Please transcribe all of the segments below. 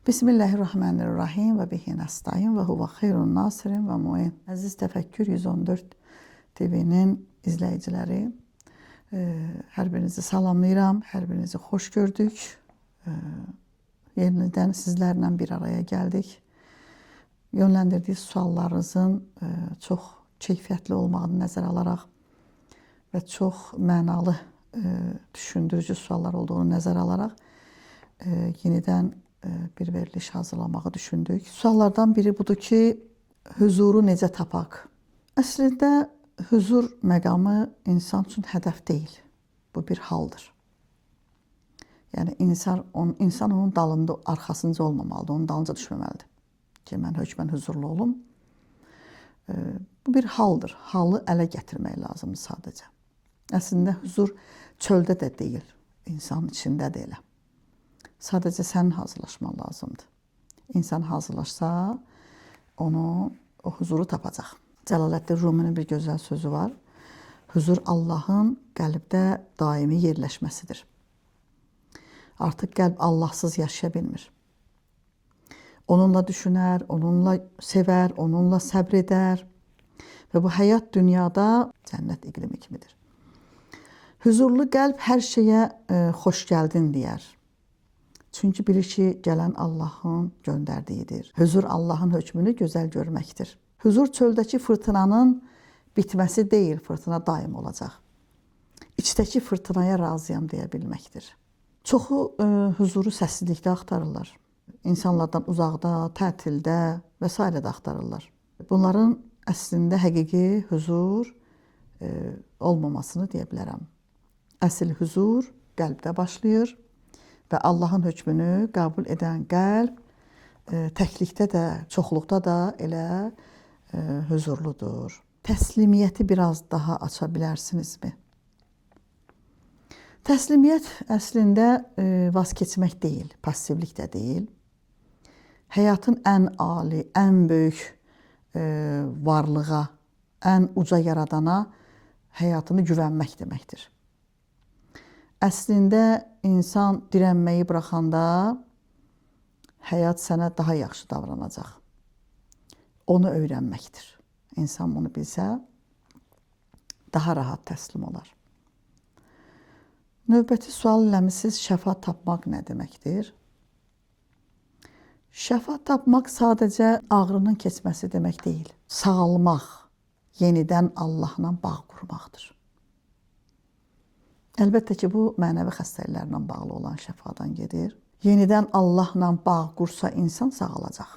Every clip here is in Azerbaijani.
Bismillahirrahmanirrahim və bihi nəstaîn və huvə xeyrun nasirin və muin. Əziz Təfəkkür 114 TV-nin izləyiciləri, hər birinizi salamlayıram, hər birinizi xoş gördük. Yenidən sizlərlə bir araya gəldik. Yönləndirdiyi suallarınızın çox keyfiyyətli olmağını nəzərə alaraq və çox mənalı, düşündürücü suallar olduğunu nəzərə alaraq yenidən bir veriliş hazırlamağı düşündük. Suallardan biri budur ki, huzuru necə tapaq? Əslində huzur məqamı insan üçün hədəf deyil. Bu bir haldır. Yəni insan onun dalında, arxasınca olmamalıdır, onun dalınca düşməməlidir ki, mən hökmən huzurlu olum. Bu bir haldır. Halı ələ gətirmək lazımdır sadəcə. Əslində huzur çöldə də deyil, insanın içində də elə. Sadəcə sənin hazırlaşman lazımdır. İnsan hazırlaşsa, onu, o huzuru tapacaq. Cəlaləddin Ruminin bir gözəl sözü var. Huzur Allahın qəlbdə daimi yerləşməsidir. Artıq qəlb Allahsız yaşaya bilmir. Onunla düşünər, onunla sevər, onunla səbr edər. Və bu həyat dünyada cənnət iqlimi kimidir. Huzurlu qəlb hər şeyə xoş gəldin deyər. Çünki bilir ki, gələn Allahın göndərdiyidir. Huzur Allahın hökmünü gözəl görməkdir. Huzur çöldəki fırtınanın bitməsi deyil, fırtına daim olacaq. İçdəki fırtınaya razıyam deyə bilməkdir. Çoxu huzuru səssizlikdə axtarırlar. İnsanlardan uzaqda, tətildə və s. də axtarırlar. Bunların əslində həqiqi huzur olmamasını deyə bilərəm. Əsl huzur qəlbdə başlayır və Allahın hökmünü qəbul edən qəlb təklikdə də, çoxluqda da elə huzurludur. Təslimiyyəti biraz daha aça bilərsinizmi? Təslimiyyət əslində vaz keçmək deyil, passivlik də deyil. Həyatın ən ali, ən böyük varlığa, ən uca yaradana həyatını güvənmək deməkdir. Əslində insan dirənməyi buraxanda həyat sənə daha yaxşı davranacaq. Onu öyrənməkdir. İnsan bunu bilsə, daha rahat təslim olar. Növbəti sual eləmisiniz, şəfa tapmaq nə deməkdir? Şəfa tapmaq sadəcə ağrının keçməsi demək deyil. Sağalmaq, yenidən Allahla bağ qurmaqdır. Əlbəttə ki, bu mənəvi xəstəliklərlə bağlı olan şəfadan gedir. Yenidən Allahla bağ qursa insan sağalacaq.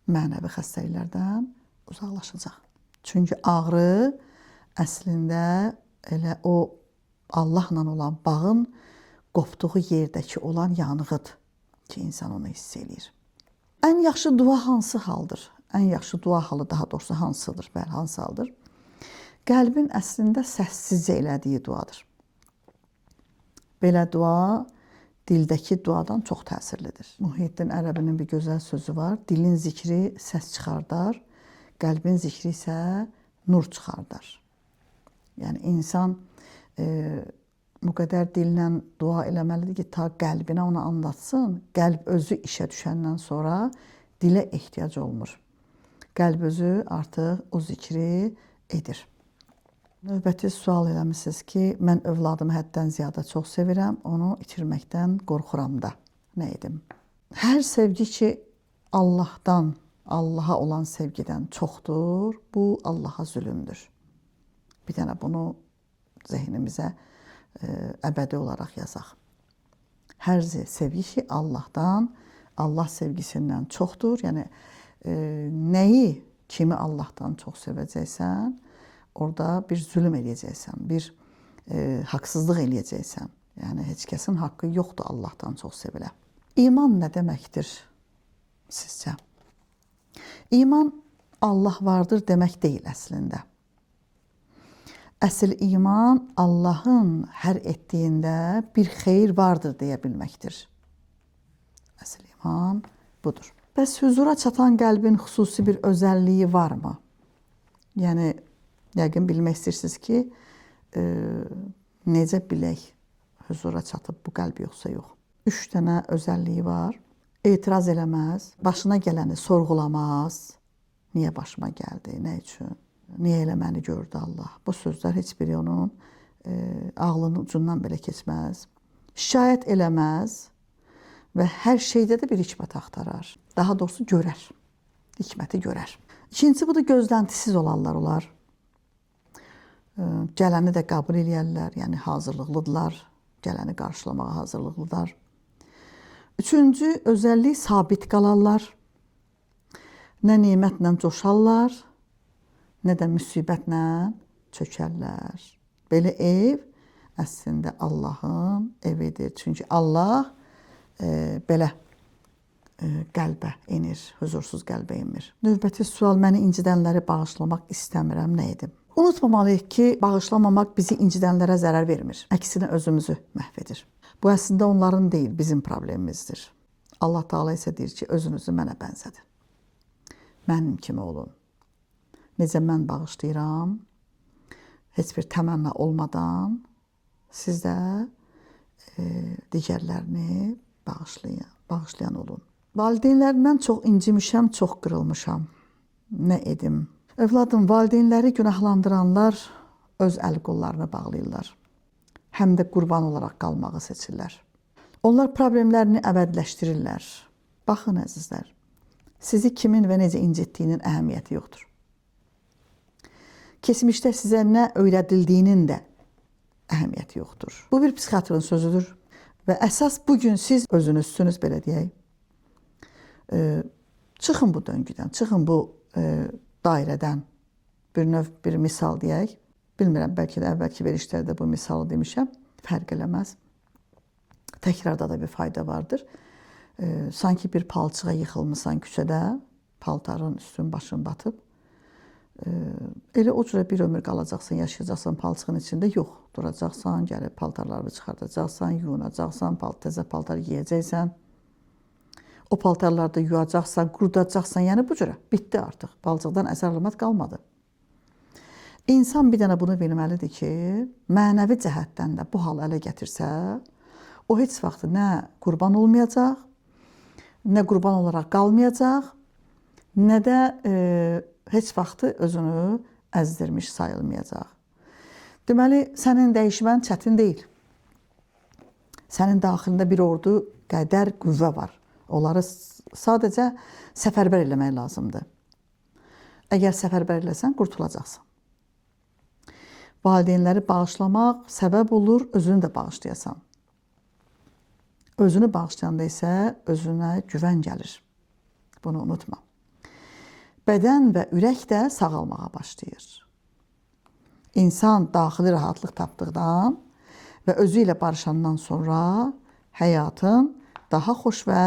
Mənəvi xəstəliklərdən uzaqlaşacaq. Çünki ağrı əslində elə o Allahla olan bağın qopduğu yerdəki olan yanğıdır ki, insan onu hiss eləyir. Ən yaxşı dua hansı haldır? Ən yaxşı dua halı daha doğrusu hansıdır? Bəli, hansı haldır? Qəlbin əslində səssizcə elədiyi duadır. Belə dua dildəki duadan çox təsirlidir. Muhyiddin Ərəbinin bir gözəl sözü var. Dilin zikri səs çıxardar, qəlbin zikri isə nur çıxardar. Yəni insan bu qədər dillə dua eləməlidir ki, ta qəlbinə onu anlatsın. Qəlb özü işə düşəndən sonra dilə ehtiyac olmur. Qəlb özü artıq o zikri edir. Növbəti sual eləmisiniz ki, mən övladımı həddən ziyadə çox sevirəm, onu itirməkdən qorxuram da. Nə edim? Hər sevgi ki, Allahdan, Allaha olan sevgidən çoxdur, bu Allaha zülmdür. Bir dənə bunu zehnimizə əbədi olaraq yazaq. Hər sevgi ki, Allahdan, Allah sevgisindən çoxdur. Yəni, nəyi, kimi Allahdan çox sevəcəksən, orada bir zülm eləyəcəksən, bir haqsızlıq eləyəcəksən. Yəni, heç kəsin haqqı yoxdur Allahdan çox sevilə. İman nə deməkdir sizcə? İman Allah vardır demək deyil əslində. Əsl iman Allahın hər etdiyində bir xeyir vardır deyə bilməkdir. Əsl iman budur. Bəs huzura çatan qəlbin xüsusi bir özəlliyi varmı? Yəni, yəqin bilmək istəyirsiniz ki, necə bilək huzura çatıb bu qəlb yoxsa yox. 3 dənə özəlliyi var. Etiraz eləməz, başına gələni sorğulamaz. Niyə başıma gəldi, nə üçün? Niyə elə məni gördü Allah? Bu sözlər heç biri onun ağlının ucundan belə keçməz. Şikayət eləməz və hər şeydə də bir hikmət axtarar. Daha doğrusu görər. Hikməti görər. İkincisi budur, gözləntisiz olanlar olar. Gələni də qəbul eləyərlər, yəni hazırlıqlıdırlar. Gələni qarşılamağa hazırlıqlıdırlar. Üçüncü özəllik sabit qalarlar. Nə nemətlə coşarlar, nə də müsibətlə çökərlər. Belə ev əslində Allahın evidir. Çünki Allah belə qəlbə enir, huzursuz qəlbə enmir. Növbəti sual, məni incidənləri bağışlamaq istəmirəm, nə edim? Unutmamalıyıq ki, bağışlamamaq bizi incidənlərə zərər vermir. Əksinə özümüzü məhv edir. Bu əslində onların deyil, bizim problemimizdir. Allah Teala isə deyir ki, özünüzü mənə bənzədin. Mənim kimi olun. Necə mən bağışlayıram, heç bir təmənna olmadan siz də digərlərini bağışlayan olun. Valideynlərimdən çox incimişəm, çox qırılmışam. Nə edim? Övladım, valideynləri günahlandıranlar öz əl qollarını bağlayırlar. Həm də qurban olaraq qalmağı seçirlər. Onlar problemlərini əbədiləşdirirlər. Baxın əzizlər, sizi kimin və necə incitdiyinin əhəmiyyəti yoxdur. Keçmişdə sizə nə öyrədildiyinin də əhəmiyyəti yoxdur. Bu bir psixiatrın sözüdür və əsas bugün siz özünüzsünüz, belə deyək. Çıxın bu döngüdən, çıxın bu dairədən. Bir növ bir misal deyək. Bilmirəm, bəlkə də əvvəlki verilişlərdə bu misalı demişəm. Fərq eləməz. Təkrarda da bir fayda vardır. Sanki bir palçığa yıxılmısan küçədə, paltarın üstün başın batıb. Elə o cürə bir ömür qalacaqsan, yaşayacaqsan palçığın içində. Yox, duracaqsan, gəlib paltarlarını çıxardacaqsan, yuyunacaqsan, təzə paltar geyəcəksən. O paltarlarda yuyacaqsan, qurudacaqsan, yəni bu cürə. Bitdi artıq. Palçıqdan əsər əlamət qalmadı. İnsan bir dənə bunu bilməlidir ki, mənəvi cəhətdən də bu halı ələ gətirsə, o heç vaxt nə qurban olmayacaq, nə qurban olaraq qalmayacaq, nə də heç vaxtı özünü əzdirmiş sayılmayacaq. Deməli, sənin dəyişmən çətin deyil. Sənin daxilində bir ordu qədər qüvvə var. Onları sadəcə səfərbər eləmək lazımdır. Əgər səfərbər eləsən, qurtulacaqsan. Valideynləri bağışlamaq səbəb olur, özünü də bağışlayasan. Özünü bağışlayanda isə özünə güvən gəlir. Bunu unutma. Bədən və ürək də sağalmağa başlayır. İnsan daxili rahatlıq tapdıqdan və özü ilə barışandan sonra həyatın daha xoş və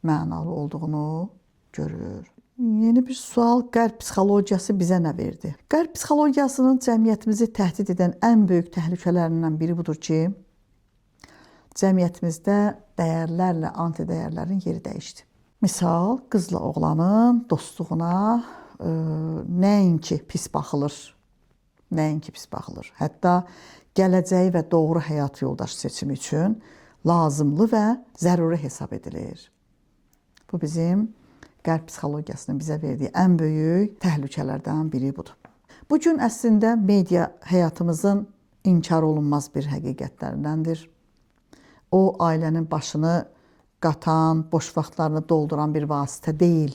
mənalı olduğunu görür. Yeni bir sual, Qərb psixologiyası bizə nə verdi? Qərb psixologiyasının cəmiyyətimizi təhdid edən ən böyük təhlükələrindən biri budur ki, cəmiyyətimizdə dəyərlərlə antidəyərlərin yeri dəyişdi. Misal, qızla oğlanın dostluğuna nəinki pis baxılır, nəinki pis baxılır. Hətta gələcəyi və doğru həyat yoldaşı seçimi üçün lazımlı və zəruri hesab edilir. Bu bizim Qərb psixologiyasının bizə verdiyi ən böyük təhlükələrdən biri budur. Bugün əslində media həyatımızın inkar olunmaz bir həqiqətlərindəndir. O, ailənin başını qatan, boş vaxtlarını dolduran bir vasitə deyil.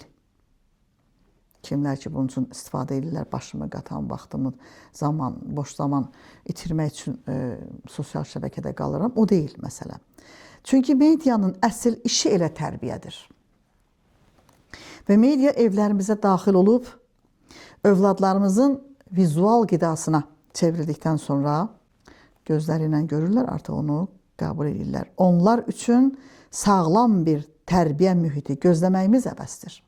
Kimlər ki, bunun üçün istifadə edirlər, başımı qatan vaxtımı, zaman, boş zaman itirmək üçün sosial şəbəkədə qalıram. O deyil məsələ. Çünki medianın əsl işi elə tərbiyədir. Və media evlərimizə daxil olub, övladlarımızın vizual qidasına çevrildikdən sonra gözləri ilə görürlər, artıq onu qəbul edirlər. Onlar üçün sağlam bir tərbiyə mühiti gözləməyimiz əbəsdir.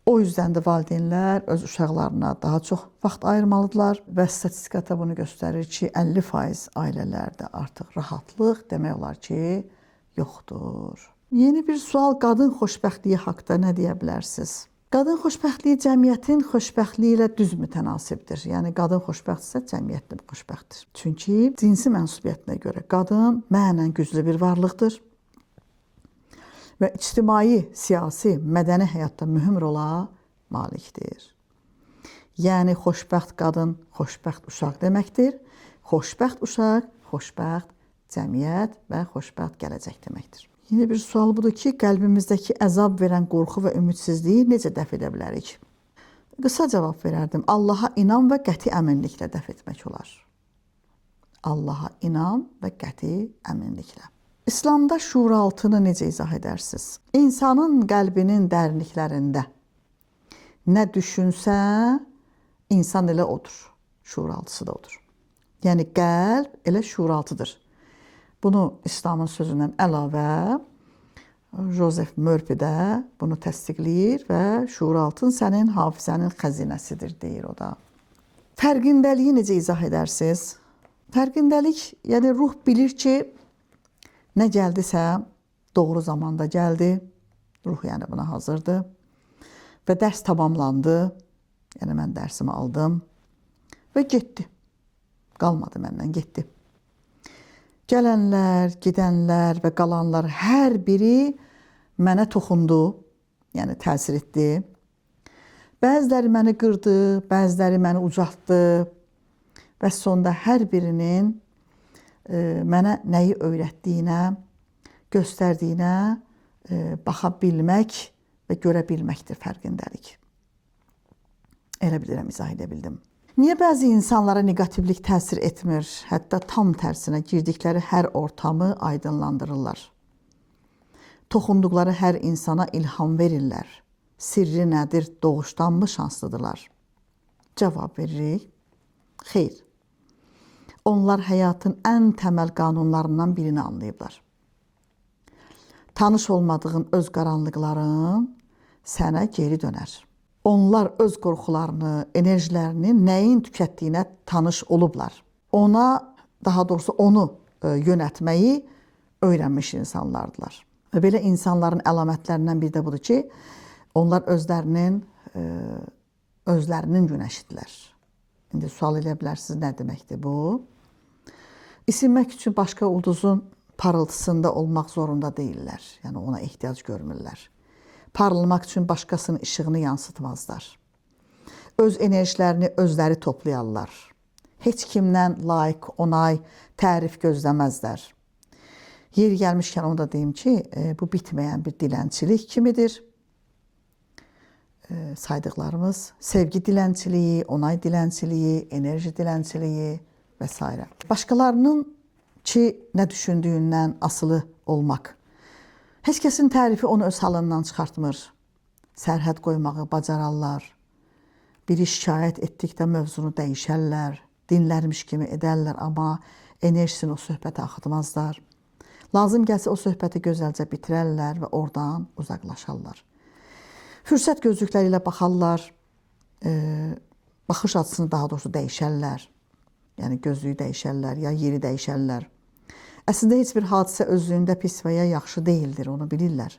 O yüzdən də valideynlər öz uşaqlarına daha çox vaxt ayırmalıdırlar və statistika da bunu göstərir ki, 50% ailələrdə artıq rahatlıq demək olar ki, yoxdur. Yeni bir sual, qadın xoşbəxtliyi haqqında nə deyə bilərsiniz? Qadın xoşbəxtliyi cəmiyyətin xoşbəxtliyi ilə düz mütənasibdir. Yəni qadın xoşbəxtdirsə, cəmiyyət də xoşbəxtdir. Çünki cinsi mənsubiyyətinə görə qadın mənən güclü bir varlıqdır. Və ictimai, siyasi, mədəni həyatda mühüm rola malikdir. Yəni xoşbəxt qadın, xoşbəxt uşaq deməkdir. Xoşbəxt uşaq, xoşbəxt cəmiyyət və xoşbəxt gələcək deməkdir. Yeni bir sual budur ki, qəlbimizdəki əzab verən qorxu və ümidsizliyi necə dəf edə bilərik? Qısa cavab verərdim. Allaha inam və qəti əminliklə dəf etmək olar. Allaha inam və qəti əminliklə. İslamda şuuraltını necə izah edərsiniz? İnsanın qəlbinin dərinliklərində nə düşünsə, insan elə odur. Şuuraltısı da odur. Yəni qəlb elə şuuraltıdır. Bunu İslamın sözündən əlavə Joseph Murphy də bunu təsdiqləyir və şuuraltın sənin hafizənin xəzinəsidir deyir o da. Fərqindəliyi necə izah edərsiniz? Fərqindəlik, yəni ruh bilir ki, nə gəldisə doğru zamanda gəldi. Ruh yəni buna hazırdır. Və dərs tamamlandı. Yəni mən dərsimi aldım və getdi. Qalmadı məndən, getdi. Gələnlər, gedənlər və qalanlar hər biri mənə toxundu, yəni təsir etdi. Bəziləri məni qırdı, bəziləri məni ucaltdı və sonda hər birinin mənə nəyi öyrətdiyinə, göstərdiyinə baxa bilmək və görə bilməkdir fərqindəlik. Elə bilirəm, izah edə bildim. Niyə bəzi insanlara neqativlik təsir etmir? Hətta tam tərsinə girdikləri hər ortamı aydınlandırırlar. Toxunduqları hər insana ilham verirlər. Sirri nədir? Doğuşdanmı şanslıdırlar? Cavab veririk. Xeyr. Onlar həyatın ən təməl qanunlarından birini anlayıblar. Tanış olmadığın öz qaranlıqların sənə geri dönər. Onlar öz qorxularını, enerjilərini nəyin tükətdiyinə tanış olublar. Ona, daha doğrusu onu yönətməyi öyrənmiş insanlardılar. Və belə insanların əlamətlərindən biri də budur ki, onlar özlərinin günəşidirlər. İndi sual eləyə bilərsiniz, nə deməkdir bu? İsinmək üçün başqa ulduzun parıltısında olmaq zorunda deyillər. Yəni ona ehtiyac görmürlər. Parılmaq üçün başqasının işığını yansıtmazlar. Öz enerjilərini özləri toplayarlar. Heç kimdən layiq, onay, tərif gözləməzlər. Yeri gəlmişkən onu da deyim ki, bu bitməyən bir dilənçilik kimidir. Saydıqlarımız sevgi dilənçiliyi, onay dilənçiliyi, enerji dilənçiliyi və s. Başqalarının ki, nə düşündüyündən asılı olmaq. Heç kəsin tərifi onu öz halından çıxartmır. Sərhəd qoymağı bacararlar. Biri şikayət etdikdə mövzunu dəyişərlər, dinlərmiş kimi edərlər, amma enerjisini o söhbətə axıtmazlar. Lazım gəlsə o söhbəti gözəlcə bitirərlər və oradan uzaqlaşarlar. Fürsət gözlükləri ilə baxarlar, baxış açısını daha doğrusu dəyişərlər. Yəni gözlüyü dəyişərlər, ya yeri dəyişərlər. Əslində heç bir hadisə özlüyündə pis və ya yaxşı deyildir, onu bilirlər.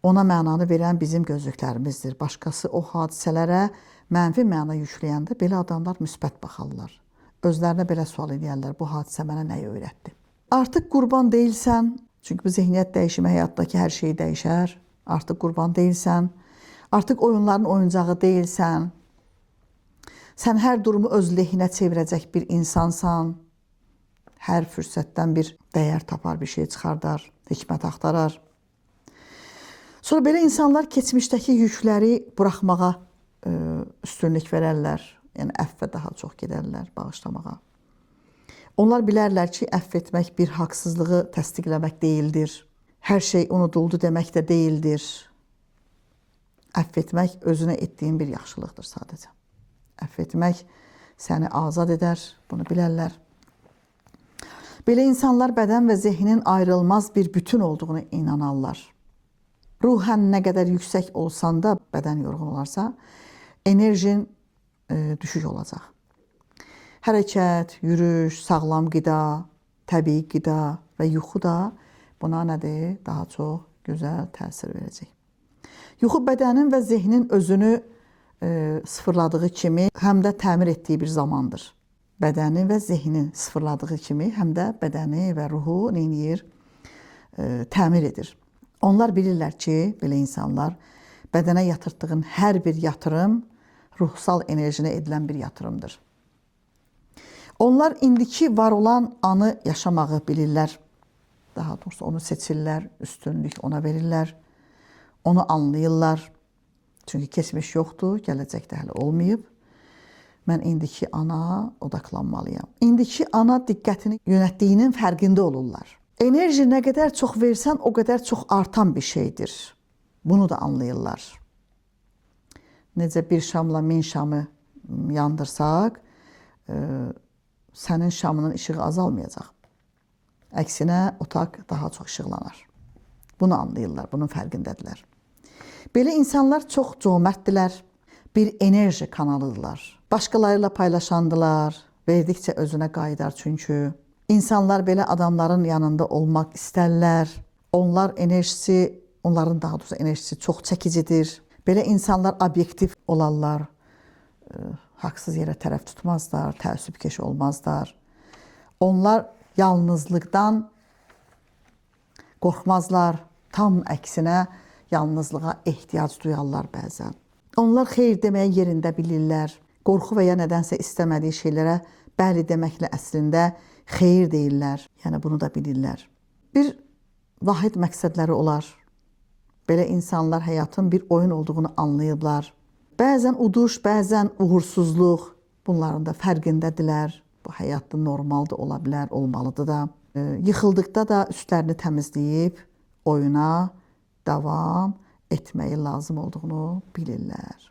Ona mənanı verən bizim gözlüklərimizdir. Başqası o hadisələrə mənfi məna yükləyəndə belə adamlar müsbət baxarlar. Özlərinə belə sual edərlər, bu hadisə mənə nəyi öyrətdi? Artıq qurban deyilsən, çünki bu zehniyyət dəyişimi həyatdakı hər şeyi dəyişər. Artıq qurban deyilsən, artıq oyunların oyuncağı deyilsən. Sən hər durumu öz lehinə çevirəcək bir insansan. Hər fürsətdən bir dəyər tapar, bir şey çıxardar, hikmət axtarar. Sonra belə insanlar keçmişdəki yükləri buraxmağa üstünlük verərlər. Yəni əffə daha çox gedərlər, bağışlamağa. Onlar bilərlər ki, əfv etmək bir haqsızlığı təsdiqləmək deyildir. Hər şey unuduldu demək də deyildir. Əfv etmək özünə etdiyin bir yaxşılıqdır sadəcə. Əfv etmək səni azad edər, bunu bilərlər. Belə insanlar bədən və zehnin ayrılmaz bir bütün olduğunu inanarlar. Ruhən nə qədər yüksək olsan da, bədən yorğun olarsa, enerjin düşük olacaq. Hərəkət, yürüyüş, sağlam qida, təbii qida və yuxu da buna nədir? Daha çox gözəl təsir verəcək. Yuxu bədənin və zehnin özünü sıfırladığı kimi həm də təmir etdiyi bir zamandır. Bədəni və zehni sıfırladığı kimi həm də bədəni və ruhu neyir? Təmir edir. Onlar bilirlər ki, belə insanlar bədənə yatırtdığın hər bir yatırım ruhsal enerjinə edilən bir yatırımdır. Onlar indiki var olan anı yaşamağı bilirlər. Daha doğrusu onu seçirlər, üstünlük ona verirlər. Onu anlayırlar. Çünki keçmiş yoxdur, gələcək də hələ olmayıb. Mən indiki ana odaqlanmalıyam. İndiki ana diqqətini yönəltdiyinin fərqində olurlar. Enerji nə qədər çox versən, o qədər çox artan bir şeydir. Bunu da anlayırlar. Necə bir şamla 1000 şamı yandırsaq, sənin şamının işığı azalmayacaq. Əksinə, otaq daha çox işıqlanar. Bunu anlayırlar, bunun fərqindədirlər. Belə insanlar çox cömərtdirlər, bir enerji kanalıdırlar. Başqaları ilə paylaşandılar, verdikcə özünə qayıdar çünki. İnsanlar belə adamların yanında olmaq istərlər. Onlar enerjisi, onların daha doğrusu enerjisi çox çəkicidir. Belə insanlar obyektiv olarlar, haqsız yerə tərəf tutmazlar, təəssübkeş olmazlar. Onlar yalnızlıqdan qorxmazlar, tam əksinə yalnızlığa ehtiyac duyarlar bəzən. Onlar xeyir deməyi yerində bilirlər. Qorxu və ya nədənsə istəmədiyi şeylərə bəli deməklə əslində xeyir deyirlər. Yəni bunu da bilirlər. Bir vahid məqsədləri olar. Belə insanlar həyatın bir oyun olduğunu anlayıblar. Bəzən uduş, bəzən uğursuzluq, bunların da fərqindədirlər. Bu həyatda normal da ola bilər, olmalıdır da. Yıxıldıqda da üstlərini təmizləyib oyuna davam etməyi lazım olduğunu bilirlər.